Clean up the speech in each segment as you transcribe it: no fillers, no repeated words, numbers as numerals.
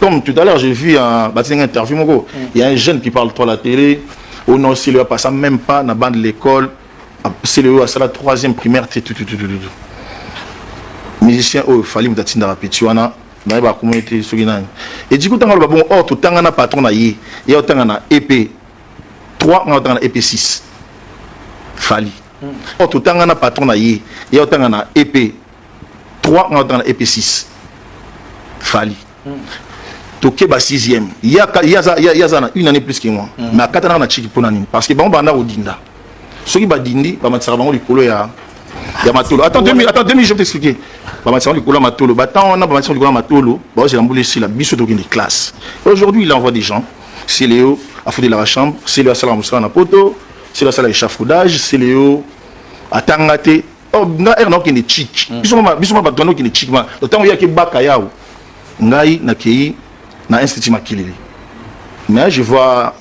Comme tout à l'heure, j'ai vu un, bah, une interview moko, il y a un jeune qui parle trop à la télé. Au non, s'il pas ça même pas na banc de l'école, c'est le à la troisième primaire, tout tout tout tout tout. Musicien oyo Fally moto atindaka petit wana, nayeba akomi ete soki nani. Et du coup, ntango aloba bongo, or totanga na patron na ye, ye otanga na EP 3, nga otanga na EP 6. Fally, or totanga na patron na ye, ye otanga na EP 3, nga otanga na EP 6. Fally, tokeba 6e, ye aza na une année plus que moi, mais akatanaka na chiki. Mpona nini? Parce que bango banda kodinda, soki badindi, bamatisaka bango likolo ya matolo. Attends 2 minutes, attends 2 minutes, je vais t'expliquer. Bamatisaka likolo ya matolo, batan wana, bamatisaka likolo ya matolo, baozela mbula esila, biso tokende classe. Aujourd'hui, il envoie des gens. C'est Léo afutelaka chambre, c'est Léo asalaka mosala na poto, c'est Léo asalaka échafaudage, c'est Léo atanga te. Nga ere naokende chik, biso ma bato wana okende chik ma ntango oyaki baka yawo, ngai nakei na institut Makelele. Mais je vois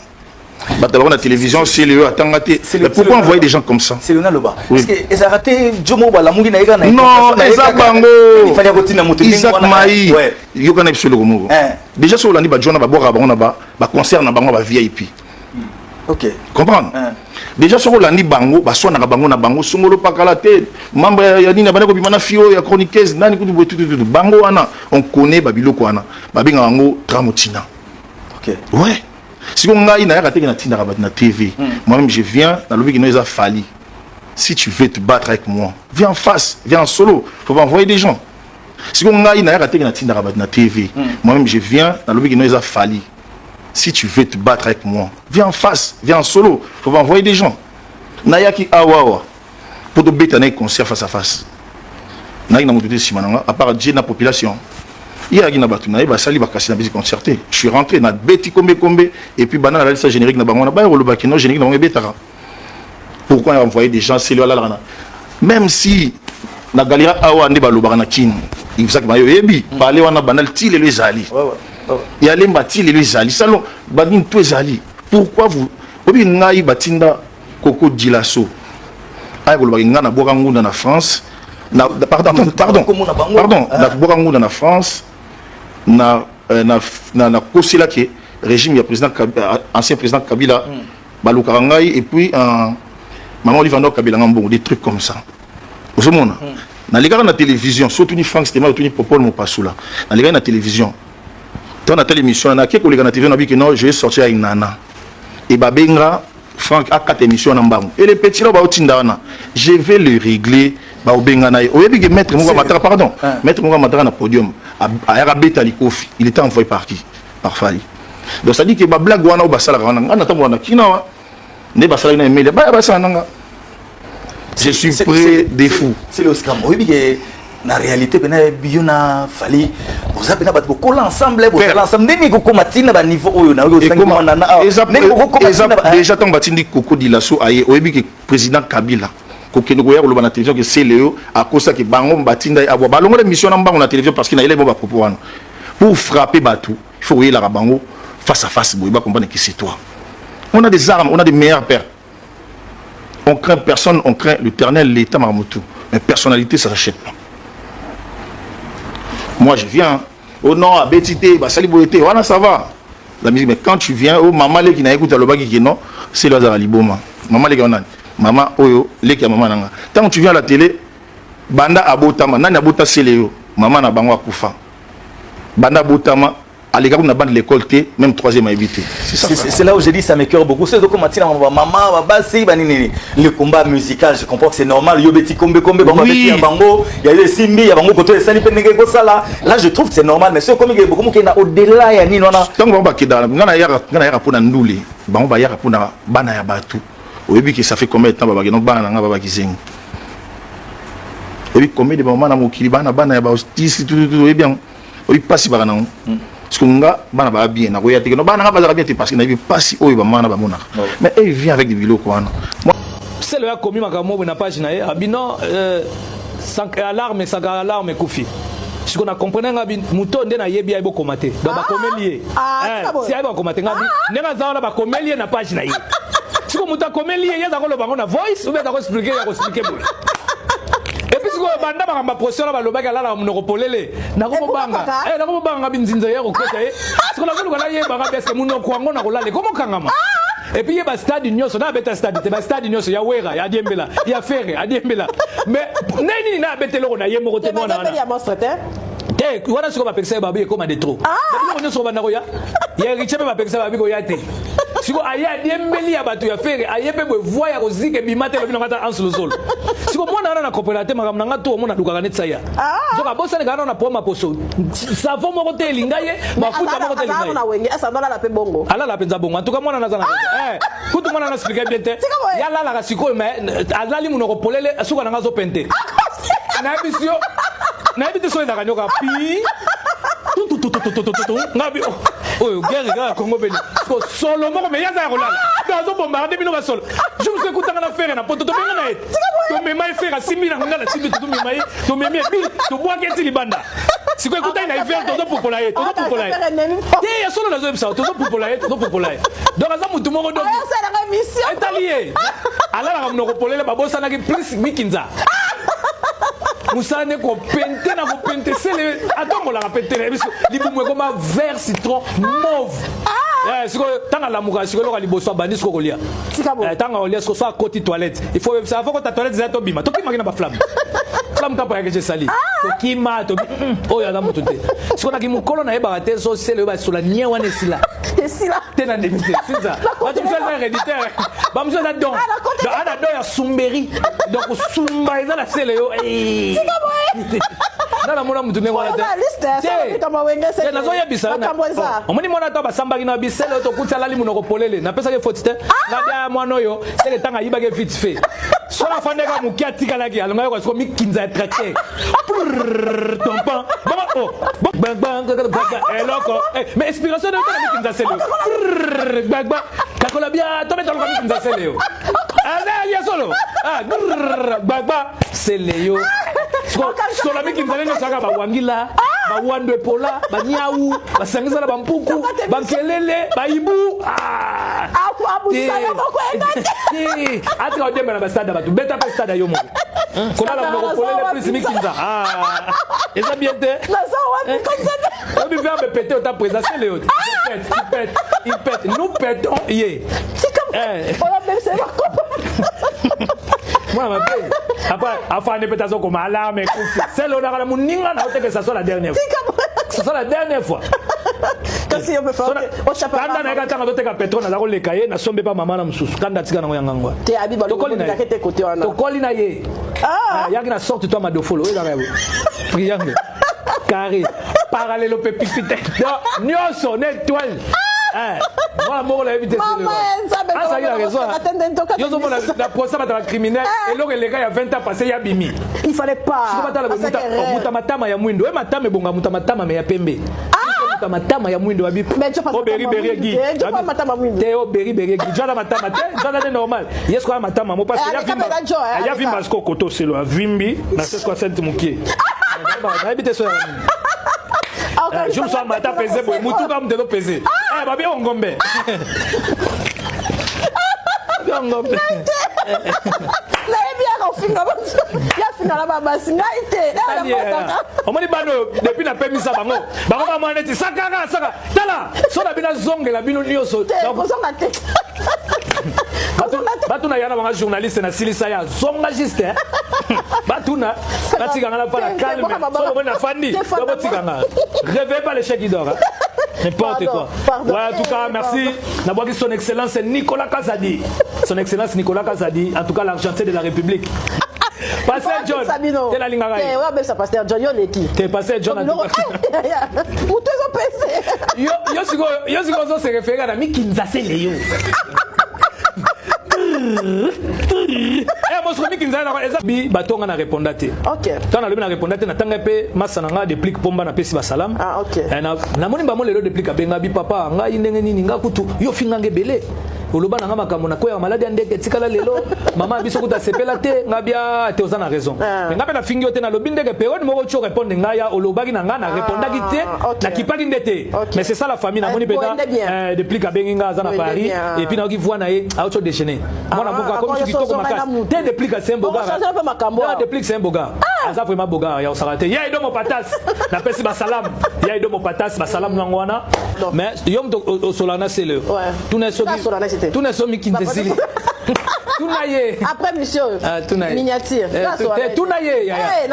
bato bango na télévision, c'est Léo atanga te. Mais pourquoi envoyer des gens comme ça? C'est Léonard Loba. Parce que ezalaka te jomo balamuki na ye kaka. Non, eza bango. Ifali kotinda moto. Isaac Mai, yoka na biso eloko moko. Déjà, soki olandi bajo wana, babwakaka bango na baconcert na bango ba VIP. Comprendre? Déjà, soki olandi bango, baswanaka bango na bango, songolo pakala te, membre ya nini, abandi kobima na fille oyo ya chroniqueuse nani kutu boye, tutututu. Bango wana, on connaît babiloko wana, babengaka yango tramotina. Ouais, sikoyo ngai nayaka teke natindaka bato na TV. Moi-même, je viens, nalobi kino eza Fally. Si tu veux te battre avec moi, viens en face, viens en solo, faut pas envoyer des gens. Sikoyo ngai nayaka teke natindaka bato na TV. Moi-même, je viens, nalobi kino eza Fally. Si tu veux te battre avec moi, viens en face, viens en solo, faut pas envoyer des gens. Nayaki awa awa po tobeta na ye concert face à face. Nayaki na moto te nsima na nga à part Dieu na population. Ye ayaki na bato na ye, basali bakasi na bisi concert te. Je suis rentré, nabeti kombe kombe, et puis banda nalalisa générique na bango wana, baya kolobaki no générique na bango ebetaka. Pourquoi envoyer des gens? Selo alalaka na même si na galira awa nde balobaka na Kini Isaac Mayo, oyebi pale wana, banda ti lelo ezali ya Lemba, ti lelo ezali salon banini to ezali. Pourquoi vous oyebi ngai batinda Koko Dilaso aya kolobaki ngai nabwaka ngunda na France na, pardon, pardon, pardon, nabwaka ngunda na France na nakoselaki régime ya président, ancien président Kabila. Balukaka ngai et puis maman Olive ando Kabila nga mbongo, des trucs comme ça. Ozomona, nalekaka na télévision, so otuni Frank Stema, otuni Popol Mopasula, nalekaki na télévision. Ntango natala émission, nake koleka na télévision, nabiki non, je vais sortir avec Nana e babenga Frank akata émission na mbango. Et les petits là, baotinda wana, je vais le régler. Baobenga na ye, oyebi ke maître moko amataka, pardon, maître moko amataka na podium, ayaka beta likofi. Il était envoyé par qui? Par Fally. Donc ça dit que bablague wana oyo basalaka wana, ngai natambola na kina wa nde basalaki na Emelia, baya basala nanga, je suis près des fous. C'est le scram. Oyebi ke na réalité mpena yo na Fally boza mpena bato bokola ensemble, bozala ensemble. Ndeni ekokoma ntina baniveau oyo nayoki? Déjà, ntango batindi Koko Dilaso aye, oyebi ke président Kabila kokende koya koloba na télévision ke Seleo akosaki bango, batinda ye abwa, balongola émission na mbango na télévision, parce que nayela bo bapropos wana. Pour frapper bato, il faut koyelaka bango face à face boye, bacomprendre que c'est toi. On a des armes, on a des meilleurs pères, on craint personne, on craint l'Éternel, l'État Marmoutou. Mais personnalité, ça s'achète pas. Moi, je viens, oh non, abeti te, basali boye te wana, ça va la musique. Mais quand tu viens, oh, mama leki na écoute, alobaki ki non, c'est le azala liboma. Mama leki wana, mama oyo leki ya mama nanga. Tant tu viens à la télé, banda abotama, nani abota Sele yo, mama na bango akufa, banda abotama aleka kuna bande l'école te, même troisième ayebi te. C'est là où j'ai dit, ça m'écoeure beaucoup. C'est comme matina maman basi banini, le combat musical, je comprends que c'est normal. Yo beti kombe kombe, bango beti ya bango, ya yo simbi ya bango koto esali pe ndenge kosala. Là, je trouve que c'est normal, mais c'est comme beaucoup qui na au-delà ya nini wana. Tango bango bakenda, nga na yaka mpona ndule, bango bayaka mpona bana ya bato. Oyebi ke ça fait combien de temps babaki no bana na nga babaki zengi? Oyebi combien de bamama na mokili bana bana ya bautisi tututu? Oyebi yango? Oyebi mpasi baka nango? Parce que nga bana baa bien, nakoya te no bana nga bazalaka bien te, parce que nayebi mpasi oyo bamama na bamonaka. Mais eux, vient avec des biloko wana. Selo akomi makambo boye na page na ye, abi non, alarme, Sankara, alarme ekufi. Siko na comprendre nga bi moto nde nayebi ayebi okoma te, donc bakomeli ye. Si ayebi bakoma te, nga bi ndenge aza wana, bakomeli ye na page na ye. Siko moto akomeli ye, ye aza koloba ngo na voice ou bien aza koexpliquer, ya koexpliquer boye. Et puis siko Sikoyo banda makambo ya procès wana balobaki alalaka monoko polele, nakomobanga nakomobanga binzinza ya kokota ye. Sikoyo nazoluka nayebaka beske monoko yango nakolala ekomokangama. Et puis ye bastade nyonso na abeta stade te, bastade nyonso ya Wera ya adiembela, ya Ferre adiembela, mais nde nini na abeta eloko na ye moko te. Mwana wana te wana sikoyo bapekisa ye, babi ekoma de trop. Biloko nyonso kobanda koya ya Héritier mpe bapekisa, babi koya te. Sikoyo aye adiembeli ya bato ya Ferre, aye mpe boye voi ya kozika ebima te, elobi nanga ata Anse Lozolo. Sikoyo mwana wana na comprena te makambo na nga to omona alukaka neti saya. Soki abosani kaka na po maposo savon moko te elinga ye, mafuta moko te elinga ye. Alala mpenza bongo. En tout cas mwana naza na kutu mwana na explique bien te. Ye alalaka sikoyo, mais alali monoko polele, suka nanga azopente. Nayebi si yo, nayebi te so ezalaka nyoka pi ngabi oyo guerre kaka Congo beni solo moko, mais ye aza ya kolala, donc azobombarde bino basolo. Je me suis ekutanga na Ferre na Poto, tobenga na ye, tomema ye. Ferre asimbi na nga, nasimbi, tomema ye, tomemi ye bili, tobwaki eti libanda. Sikoyo ekutani na hiver, tozopupola ye, tozopupola ye te ya solo, nazoyebisa, tozopupola ye, tozopupola ye. Donc aza mutu moko, donc etali ye, alalaka monoko polele. Babosanaki plus mikinza, mosala nde kopente na kopente sele, atombolaka mpe te na biso, libumu ekoma vert citron mauve. Sikoyo ntango alamuka, sikoyo eloko ya liboso abandi sikoyo kolia. Ntango akolia sikoyo, so akoti toilette, il faut oyebisa afo kota toilette, eza tobima, tokimaki na baflamme flamme kapa yake esali, tokima tobi oyo aza motu te. Sikoyo naki mokolo nayebaka te so sele oyo basola nie wana esila te na ndimi te. Sinza bato mosusu eza héréditaire, bamosusu eza don, ana don ya sumberi, donc sumba eza na sele yo nga namona mutu ndenge wana te. Nazoyebisa, omoni mwana to basambaki na bisele oyo tokuti alali monoko polele, napesaki foti te. Ngabi aya mwana oyo sele ntango ayibaki vite fait, soki afandaka moke atikalaki alongaki kwa siko mikinza ya tracteur tompan eloko, mais inspiration na mikinza sele gbagba kakola bia tobetaloka mikinza sele yo ya solo gbagba sele yo sola mikinza ndenge osaka bawangila, bawando epola, banyau basangisa na bampuku, bankelele, bayibu. Atika odemba na bastade ya bato, beta mpe stade ya yo moko, kolala monoko polele plus mikinza eza bien te. Obi verbe péter ota présent sele yo pète, il pète, il pète, nous pétons ye. Mwana mabe après afande mpe tazokoma alarme ekufi, sele onaka na moninga na oteke. Ça soit la dernière fois, ça soit la dernière fois. Kanda nayeka ntango azoteka pétrole, naza koleka ye, nasombe mpa mama na mosusu, kanda atika nango yanga ngwa. Tokoli na ye, yaki na sorte to madofolo oyo ezaka triangle, carré, parallèle mpe pipite nyonso na étoile. Mwana moko nayebi te azalaki na raison. Yo ozomona na procès bato bacriminel, eloko eleka ya 20 ans passé ya bimi. Il fallait pas. Batala moto matama ya mwindo, oye matama ebonga moto matama me ya pembe, moto matama ya mwindo abi oberi beri egi te, oberi beri egi jala matama te, jala te normal ye sikoyo matama mo parce que ya vimba sikoyo koto oselo avimbi na se sikoyo asenti mokie, nayebi te so ya nini. Jour so amata pese boye, mutuka mutu ezopese babi oyo ngombe, babi oyo ngombe. Nayebi yaka ofinga, yafinga na babasi, ngai te. Omoni bana oyo, depuis napemisa bango, bango bamwana neti sakaka saka. Tala so na bino azongela bino nyonso. Kozonga te. Batuna ya na banga journaliste nasilisa ya zonga juste, batuna natikanga na fala calme. So bomoni nafandi, botikanga réveille pas le chien qui dort, n'importe quoi. Ouais, en tout cas merci nabwaki son excellence Nicolas Kazadi, son excellence Nicolas Kazadi, en tout cas l'argentier de la République, Pasteur John, te nalingaka ye. Oyabebisa Pasteur John, yo leki. Te, Pasteur John. Moto ezopese. Yo sikoyo ozose référer na mikinza sele yo. Mosiko mikinza eza bi batonga na réponda te. Ntango nalobi na réponda te, natanga mpe masa na nga Déplique Pomba, napesi basalam. Namoni bamo lelo Déplique abenga bi papa ngai ndenge nini, nga kutu yo finganga ebele. Oloba na nga makambo na koya maladi ya ndeke etikala lelo. Mama biso kuta sepela te nga bia te oza na raison. Ah. Mais nga pe na fingi yo te na lobi ndeke période moko tu répondre nga ya olobaki na nga na ah, répondaki te na kipaki nde te. Mais c'est ça la famille na moni peta euh, depuis kabengi nga aza na Paris et puis na ki voix na ye a auto déchaîner. Mwana mboka comme soki kitoko makasi. Te depuis ka c'est un beau gars. Non, depuis c'est un beau gars. Aza vraiment beau gars ya osaka te. Ya edo mo patas. Na pesi ba salam. Ya edo mo patas ba salam nango wana. Mais yo moto osolana na sele. Tuna soki tuna soki mikindi esili. Tuna ye. Après monsieur. Ah, tuna ye. Miniature. Eh, tuna ye yaya. Eh,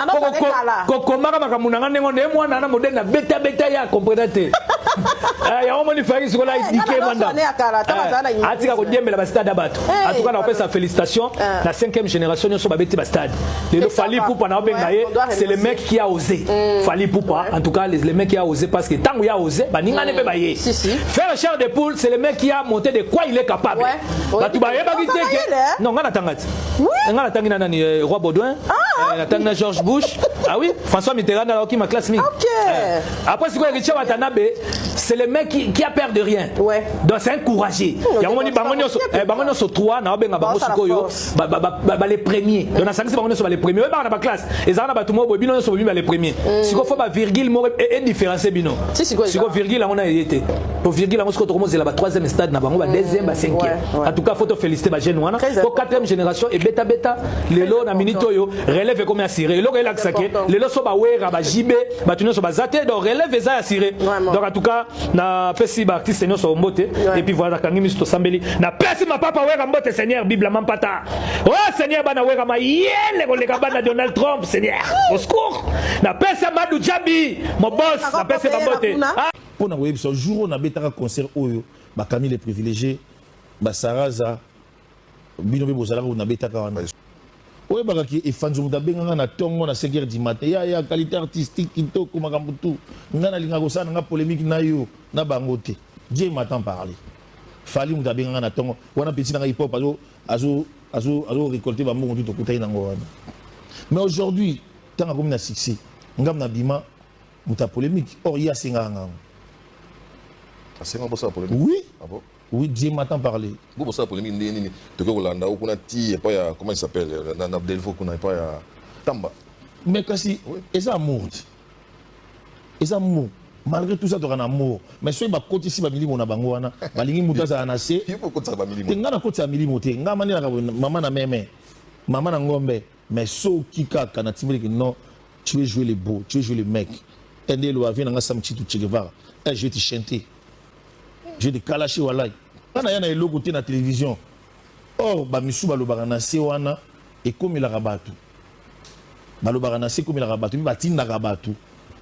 kokomaka makambo na nga ndenge nde mwana na modèle na beta beta ya comprendre te. Eh, yango moni faki sikola eh, dike manda. Atika kodiembela ba stade ya bato. En tout cas na kopesa félicitation na 5e génération nyonso babeti ba stade. Lelo Fally Ipupa na obenga ye, c'est le mec qui a osé. Fally Ipupa, en tout cas le mec qui a osé parce que tango ya osé, baninga ne pe ba ye. Faire chair de poule, c'est le mec qui a monté de quoi il est capable. Bato bayebaki te ke non nga natanga ti. Nga natangi na nani euh, Roi Baudouin, ah. euh, natangi na George Bush. Ah oui, François Mitterrand alaki ma classe mingi. Euh, après sikoyo Héritier Watanabe, c'est le mec qui a peur de rien. Ouais. Donc c'est un courageux. Yango moni bango nyonso, bango nyonso trois na obenga bango sikoyo ba, ba, ba, ba les premiers. Donc nasangisi bango nyonso ba les premiers. Oyebaka na ba classe, ezalaka na bato moko boye bino nyonso bobi ba les premiers. Sikoyo faut ba virgule moko e, e différencier bino. Sikoyo virgule yango na eye te. Po virgule yango sikoyo tokomozela ba troisième stade na bango ba deuxième ba cinquième. En tout cas faut to féliciter ba jeunes wana. Po quatrième génération ebeta beta lelo na minute oyo relève ekomi assuré. Eloko elakisa ke lelo so ba wera ba JB bato nyonso baza te donc relève eza assuré. Donc en tout cas na pesi ba artiste nyonso mbote et puis voilà nakangi miso tosambeli na pesi mapapa wera mbote seigneur bible mampata oh seigneur bana wera mayele koleka bana Donald Trump seigneur au secours na pesi Amadou Djabi mon boss na pesi ba mbote ah. Mpo na koyebisa jour oyo nabetaka concert oyo bakami les privilégiés basaraza bino mpe bozalaka oyo nabetaka wana oyebaka ke efanzo moto abenga nga na ntongo na 5 heures du matin ya ya qualité artistique kitoko makambo tu nga nalingaka kosala na nga polémique na yo na bango te. Dieu m'attend parler. Fally moto abenga nga na ntongo wana petit na nga hip hop azo azo azo azo récolter bambongo tu tokutaki nango wana. Mais aujourd'hui ntango akomi na succès ngam na bima moto ya polémique or ye asengaka ngango. Asenga bosala polémique? Oui. Ah bon? Oui, Dieu m'attend parler. Bo bosala polémique ndenge nini? Toke kolanda o kuna ti epai ya comment il s'appelle na, na Delvaux kuna epai ya Tamba. Mais kasi oui. Eza amour. Eza amour. Malgré tout ça toka na amour. Mais soki bakotisi ba milimo na bango wana, balingi mutu azala na se. Il faut kotisa ba milimo. Te nga na kotisa milimo te. Nga mandelaka mama na meme. Mama na ngombe. Mais soki kaka na timbeleki non, tu veux jouer le beau, tu veux jouer le mec. Ndelo avie na nga Sam Tshintu Che Guevara. Eh, je vais te chanter. Je te kalashi walai. Nga na ya na eloko te na télévision. Or ba misu balobaka na se wana ekomelaka bato. Balobaka na se ekomelaka bato, puis batindaka bato.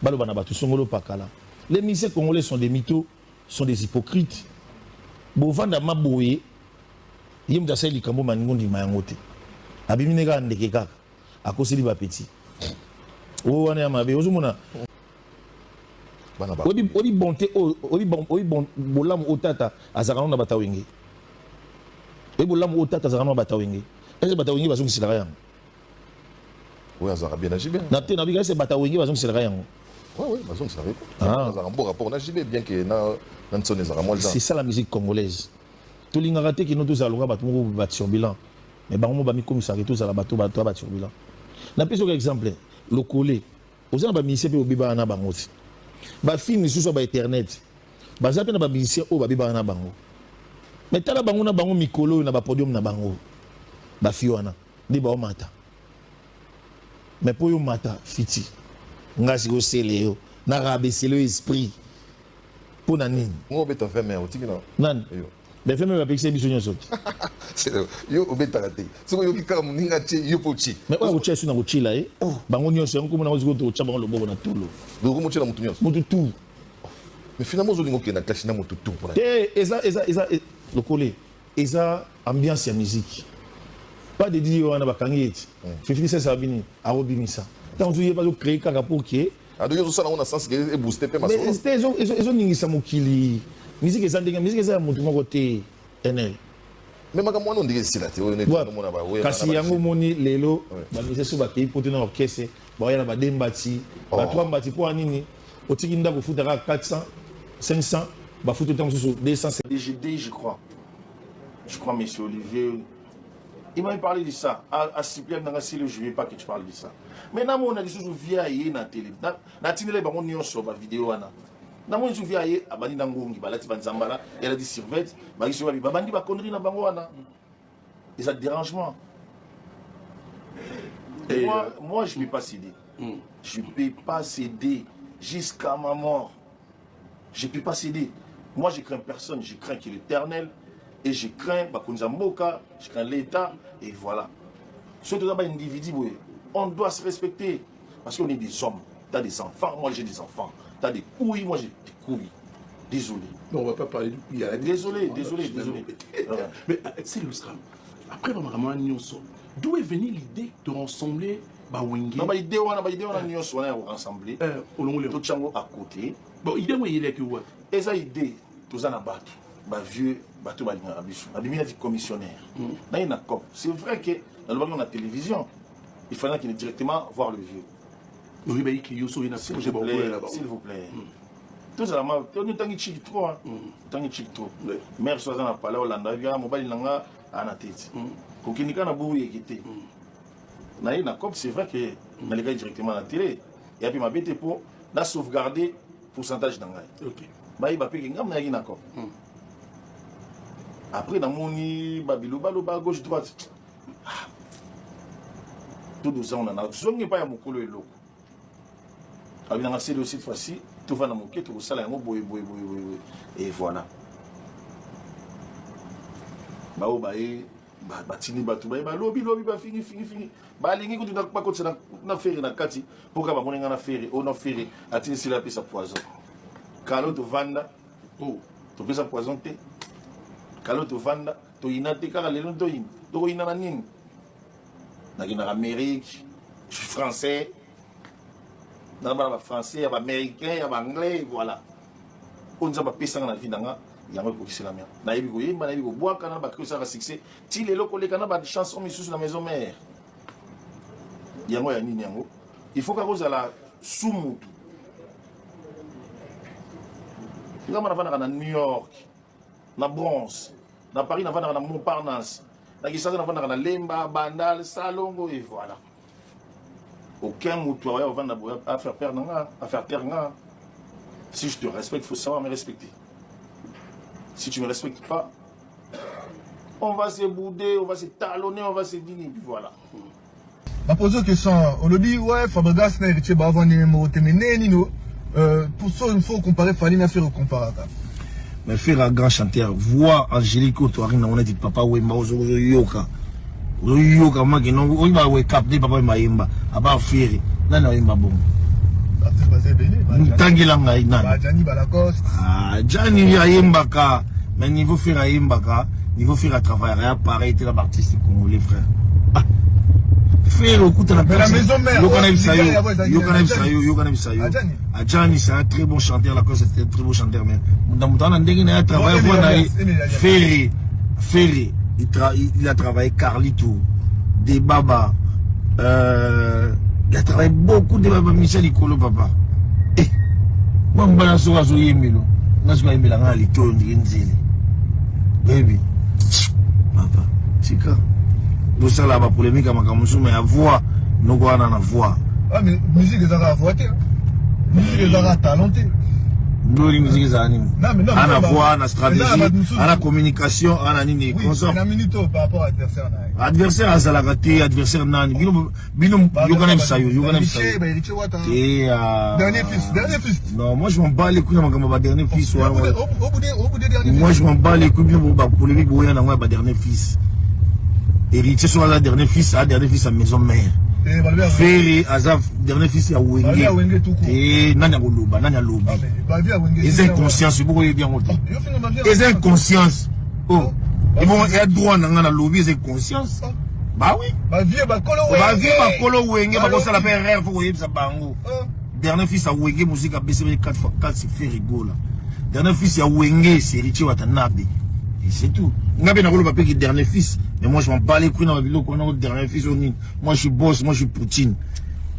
Baloba na bato songolo pakala. Les musiciens congolais sont des mythos, sont des hypocrites. Bovanda maboye ye moto asali likambo maningo ndima yango te. Abimi ne kaka ndeke kaka. Akoseli ba petit. Oyo wana ya mabe ozomona. Oyebi bonté oyo, oyebi bon, oyebi bon, bolamu oyo tata azalaka nano na bata wenge. Oyebi bolamu oyo tata azalaka nano na bata wenge. Est-ce que bata wenge bazongiselaka yango? Oyo azalaka bien na JB. Na te na bika est-ce que bata wenge bazongiselaka yango? Ouais ouais, bazongiselaka yango. Ah. Azalaka bon rapport na JB bien que na na nsone ezalaka mwa C'est ça la musique congolaise. Tolingaka te kino tozala lokola bato moko ba turbulent. Mais bango mo bamikomisaka tozala bato bato ba turbulent. Napesi oka exemple, lokole. Oza na ba musiciens pe obebaka na bango te. Ba films lisusu ya ba internet. Baza pe na ba musiciens oyo babebaka na bango. Mais tala bango na bango mikolo oyo na ba podium na bango. Ba filles wana nde bao mata. Mais po yo mata fiti. Nga sikoyo sele yo na rabaisser yo esprit. Po na nini? Ngo obeta 20 mai otiki na Nani? Yo. Mais 20 mai bapekisi biso nyonso te. Yo obetaka te. Soki oyoki kaka moninga atie, yo mpe otie. Mais oyo akotia esu na kotiela ye. Bango nyonso yango komona yango sikoyo tokotia bango loboko na tolo. Donc okomotiela motu nyonso? Motu tout. Mais finalement ozolinga okende na clash na motu tout mpona Te, eza, eza, eza, lokole, eza ambiance ya musique. Pas de dire wana bakangi ye ti. Fifi Sesa abini, akobimisa. Ntango mosusu ye bazo créer kaka pour que Ah, donc ozosala yango na sens ke e booster mpe masolo. Mais te, ezoningisa mokili. Musique eza ndenge, musique eza ya motu moko te, NL. Mais makambo wana ondenge esila te, oyo neti Wapi? omona ba oyo Kasi na ba yango omoni lelo, Ouais. ba musiciens soki bakei poto na orchestre, baoya na ba deux mbati, ba Oh. trois mbati, mpo ya nini? Otiki ndako ofuta kaka 400, 500, bafuti ntango mosusu 200. DGD, je crois. Je crois monsieur Olivier, il m'avait parlé de ça. Asuplia nanga silo, je veux pas que tu parles de ça. Mais namona lisusu via ye na télé. Natindela bango nyonso ba vidéo wana. Namoni lisusu via ye abandi na ngongi balati banzambala, elati survêt, bakisi babi babandi ba conneries na bango wana. Eza dérangement. Et moi, moi je ne peux pas céder. Je ne peux pas céder jusqu'à ma mort. Je ne peux pas céder. Moi, je crains personne. Je crains qu'il l'éternel. Et je crains bakonzi ya mboka, je crains l'État. Et voilà. Surtout dans individu, on doit se respecter. Parce qu'on est des hommes. Tu as des enfants, moi j'ai des enfants. Tu as des couilles, moi j'ai des couilles. Désolé. Non, on va pas parler du couille à la Désolé, désolé, désolé. Mais c'est l'Ostram. Après, maman nyonso, d'où est venue l'idée de rassembler Bawenge? Non, bah, idée wana, bah, idée wana nyonso wana ya rassembler. Olongole. Tout yango à côté. Bon, idée moi il est que what? Eza idée, toza na bato, ba vieux, bato balingaka biso. Nabimi nati commissionnaire. Naye na cop. C'est vrai que nalobaki na télévision, il fallait qu'il directement voir le vieux. Oui, bah, il y a S'il vous plaît, s'il vous plaît. Tozala ma totangi chiki trop, hein. Totangi chiki trop. Mère so aza na palais olanda bia mobali na nga ana teti. Kokende kaka na boyeke te. Naye na cop, c'est vrai que nalekaki directement na télé. Ya mpe mabe te mpo na sauvegarder pourcentage na ngai. Bayeba mpe ke ngai nayaki na cop. Après namoni babilobaloba gauche droite. Todoza wana nazongi epai ya mokolo eloko. Abinanga seli cette fois-ci tovanda moke tokosala yango boye boye boye boye boye. Et voilà. Bao baye batindi bato baye balobi lobi bafingi fingi fingi balingi kutu bakotisa na Ferre na kati mpo kaka bamoni nga na Ferre oyo na Ferre atindi sila apesa poison. Kalo tovanda topesa poison te. Kalo tovanda toyina te kaka lelo toyina tokoyina na nini? Nakendaka Amérique, je suis français, na bana ba français ya ba américain ya ba anglais, voilà. Oyo Nzambe apesanga na vie na nga yango ekokiselami yango. Nayebi koyemba, nayebi kobwaka na bakri osalaka succès ti lelo koleka na bachanson misusu na maison mère. Yango ya nini yango? Il faut kaka ozala su mutu. Nga navandaka na New York, na Bronx, na Paris navandaka na Montparnasse, na Kinshasa navandaka na Lemba, Bandal, Salongo et voilà. Aucun mutu aya ovanda boye à faire perdre nga, à faire taire nga. Si je te respecte, il faut savoir me respecter. Si tu me respectes pas, on va se bouder, on va se talonner, on va se dire, et puis voilà. Bapose question, olobi ouais, Fabregas na Héritier bavandi moko te, mais ndenge nini pour ça il faut comparer Fally na Ferre, comparaka? Mais Ferre un grand chanteur, voix angélique oyo toari nango neti Papa Wemba, ozoyoka oyoka maki non oyo ba wake up nde Papa Wemba ayemba. Aba Ferre nani ayemba bongo? Ntangela ngai nani? Jani Balacoste. Ah, Jani ayembaka, mais niveau Ferre ayembaka, niveau Ferre atravaillera ya pareil te na baartiste congolais, frère. Ah. Ferre okutana la maison mère, yokana bisa yo, yokana bisa yo, yokana bisa yo. Adjani, c'est un très bon chanteur, la cause c'est un très bon chanteur, mais dans moto wana ndenge na ye travaille voix na ye. Ferre, Ferre il a travaillé Carlito, Debaba, il a travaillé beaucoup de Baba Michel Ikolo papa. Eh, moi mbala soki azoyembelo nga soki ayembela nga na litoyo ndenge nzele. Baby, papa, tika. Bosala ba polémique ya makambo mosusu mais ya voix noko wana na voix. Ah, mais musique ezalaka voix te. Musique ezalaka talent te. Ndoli musique ezala nini? Ana voix, ana stratégie, ana communication, ana nini consort. Na minute par rapport à adversaire na ye. Adversaire azalaka te, adversaire nani? Bino bino yokana bisa yo, yokana bisa yo. Te dernier fils, dernier fils. Non, moi je m'en bats les couilles na makambo ba dernier fils wana. Moi je m'en bats les couilles, bino ba polémique boya nango ya ba dernier fils. Héritier so aza dernier fils, a dernier fils ya maison mère. Ferre aza dernier fils ya Wenge. Te nani akoloba, nani alobi? Eza inconscience, boko yebi yango te. Eza inconscience. Oh. Ebongo ya droit na nga na lobi eza inconscience. Bah oui. Ba vieux bakolo Wenge. Ba vieux bakolo Wenge bakosala pe erreur, faut koyebisa bango. Dernier fils ya Wenge musique a BCB 4 fois 4, c'est Ferre Gola. Dernier fils ya Wenge, c'est Héritier Watanabe. Et c'est tout. Nga pe nakoloba pe ki dernier fils, mais moi je m'en bats les couilles na biloko wana dernier fils oni. Moi je suis boss, moi je suis Poutine.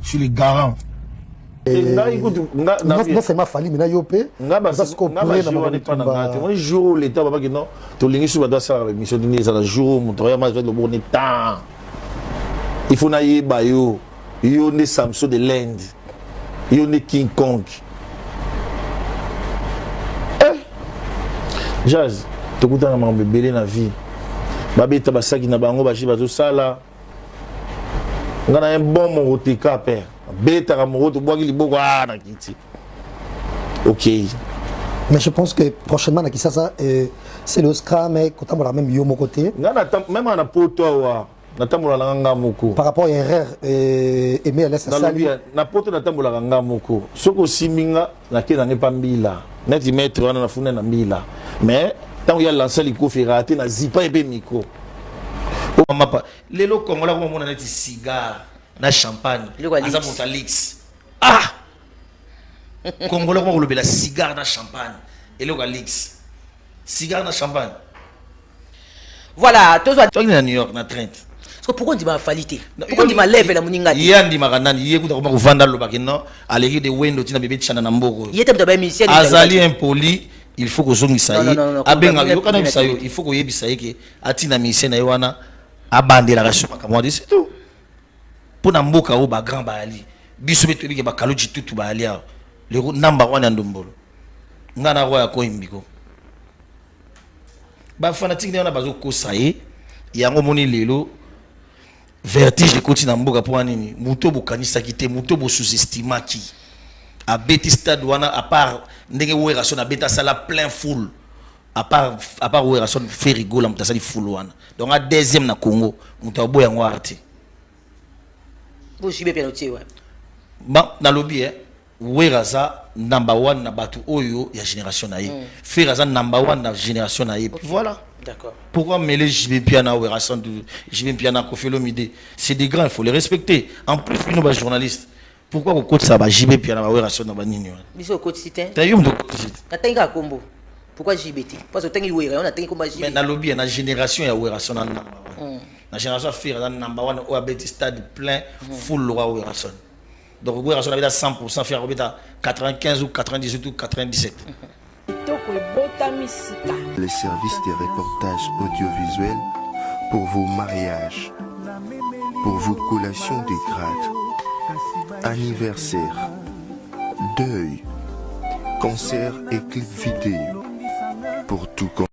Je suis le garant. Ngai kutu non seulement Fally mais na yo pe oza sikoyo prêt na makambo etumba. Te moi jour oyo l'État babaki non tolingi soki bato asalaka émission nini ezala jour oyo moto aya mazwa loboko ne temps il faut nayeba yo yo nde Samson de l'Inde yo nde King Kong eh Jazz tokutana makambo ebele na vie babeta basaki na bango baji bazosala nga na un bon moroteka père abetaka moro tobwaki liboko a na kiti ok. Mais je pense que prochainement na Kisasa euh, c'est le scram kotambola même yo moko te. Nga na même na poto awa natambola na nga moko. Par rapport à erreur euh, aimé à sali. Na poto natambolaka nga moko. Soki osimbi nga nake na ngai pa mbila. Neti maître wana nafunda na mbila. Mais ntango ya lancer likofi rate na zipa ye mpe micro. Mapa lelo Kongola komona neti cigare na champagne aza moto alix ah Kongola koma kolobela cigare na champagne eloko alix cigare na champagne. Voilà, tozwa toki na New York na Trent. Parce que pourquoi ndima Fally te? Pourquoi ndima level ya moninga te? Ye andimaka nani? Ye kuta koma kovanda alobaki non aleki de wendo tina bebe tshana na mboko. Ye te moto abaye musicien. Azali impoli, il faut kozongisa ye abenga yo kana yebisa yo, il faut koyebisa ye ke atina musicien na ye wana abandelaka sur makambo wana, c'est tout. Mpo na mboka oyo bagrand bayali biso mpe toyebi ke bakaluji tutu bayali awa lero namba wana ya ndombolo nga na roi ya koyimbiko bafanatike nde wana bazokosa ye yango omoni lelo vertige ekoti na mboka mpo nini moto bokanisaki te moto bosous-estimaki abeti stade wana à part ndenge Werrason abeti asala plein full à part Werrason Ferre Gola moto asali full wana donc a deuxième na Congo moto aboya yango arte. Boshibe mpe notie wapi? Ba nalobi eh Wera aza number one na bato oyo ya génération na ye. Ferre aza number one na génération na ye. Voilà. D'accord. Pourquoi mêler JB Mpiana, Werrason, JB Mpiana, Koffi Olomide? C'est des grands, il faut les respecter. En plus, nous, bah, journalistes, pourquoi vous ça, bah, JB Mpiana, Werrason, bah, nini? Biso okotisi te. T'as eu moto okotisi te. Natangi kaka kombo. Pourquoi JB te? Parce otangi Wera, yo natangi kombo ya JB. Mais nalobi na génération ya Werrason na number one. Na génération ya Ferre na number one oyo abeti stade plein full loka Werrason. Donc Werrason abeta 100%, Ferre abeta 95 ou 98 ou 97. Kitoko ebotami sika. Les services de reportage audiovisuel pour vos mariages, pour vos collations de grade, anniversaire, deuil, concert et clips vidéo. Pour tout.